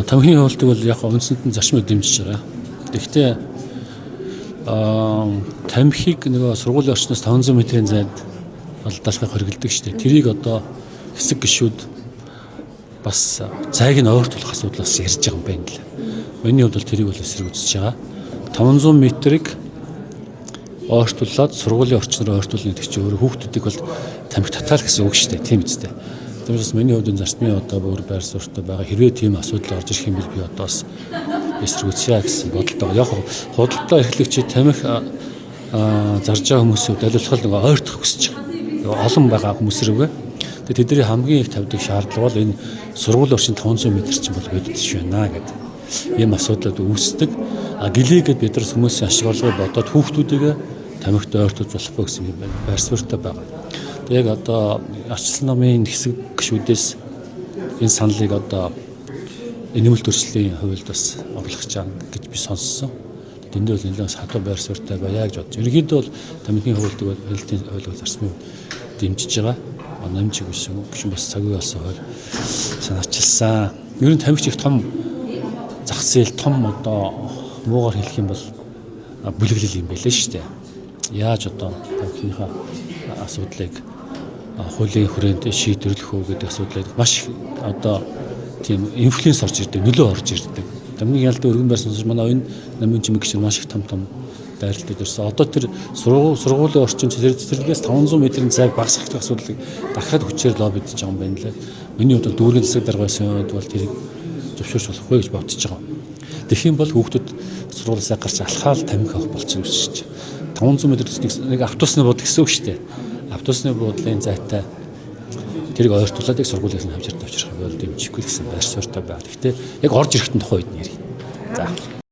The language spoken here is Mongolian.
Тамхины хуултыг бол яг үндсэнд нь зарчмыг дэмжиж байгаа. Тэгэхдээ тамхиг нөгөө сургуулийн орчноос 500 метрийн зайд алдаалахыг хориглодог шүү дээ. Тэрийг одоо хэсэг гишүүд бас зайг нь ойртуулах асуудал бас ярьж байгаа юм байна лээ. Миний хувьд бол тэрийг бол эсрэг үзэж байгаа. 500 метрийг ойртуулад сургуулийн орчноор ойртуулна гэдэг чинь өөрөө хүүхдүүдийг бол тамхи татаал гэсэн үг шүү дээ. Тийм үстэй. Тэрнээс миний хувьд энэ зарчмын одоо бүр байр суурьтай байгаа. Хэрвээ тийм асуудал орж ирэх юм бол би одоо бас эсэргүүцье гэсэн бодолтой. Яг худалдаа эрхлэгчид тамхи зарж байгаа хүмүүсийн хувьд аль болох нэг ойртох хүсэж байгаа. Олон байгаа хүмүүс рүүгээ. Тэгээ тэдний хамгийн их тавьдаг шаардлага бол энэ сургуулийн орчин 500 м чинь бол бодит ш байна гэдэг ийм асуудлууд үүсдэг. А гэлээгээд бид нар хүмүүсийн ашиг орлогыг бодоод хүүхдүүдийгээ тамхид ойртож болохгүй гэсэн юм байна. Байр суурьтай байгаа. Тэгээ яг одоо арчлан номын хэсэг гишүүдээс энэ саналыг одоо энэмэл төрслийн хувьд бас орлох гэж байгаа гэж би сонссон. Тэндээ бол нэлээд бас хатуу байр суурьтай байя гэж бодож. Ерөнхийдөө бол тамхины хувьд бол хэлтийн хууль бол зарчмыг дэмжиж байгаа. Намжиг биш гүшин бас цаг үе болсон хууль санаачилсан. Ер нь тамхи их том зах зээл том одоо муугар хэлэх юм бол бүлэглэл юм байлээ шүү дээ. Яаж одоо тамхиныхаа асуудлыг хуулийн хүрээнд шийдвэрлэх үү гэдэг асуудлыг маш их одоо тийм инфлюенс орж ирдэг, нөлөө орж ирдэг. Тамхины ялдын өргөн байр сонсож манай энэ намын чимэг гişэр маш их том том дайралтууд ирсэн. Одоо тэр сургуулийн орчин цэцэрлэгээс 500 метрийн зайг багасгах асуудлыг дахиад хүчээр лоббидж байгаа юм байна лээ. Миний хувьд бол дүүргийн засаг дарга байсан үед бол тэрийг зөвшөөрч болохгүй гэж бодож байгаа. Тэгэх юм бол хүүхдүүд сургуулиасаа гарч алхаал тамхи авах болчихно гэж чинь. 500 метр нэг автобусны бууд гэсэн үг шүү дээ. Автобусны буудлын зайтай тэрийг ойртуулад яг сургуулиас нь хавчаар тавьчих бол дэмжихгүй гэсэн байр суурьтай байна. Гэхдээ яг орж ирэхтэн тухайн үед нь ярив. За.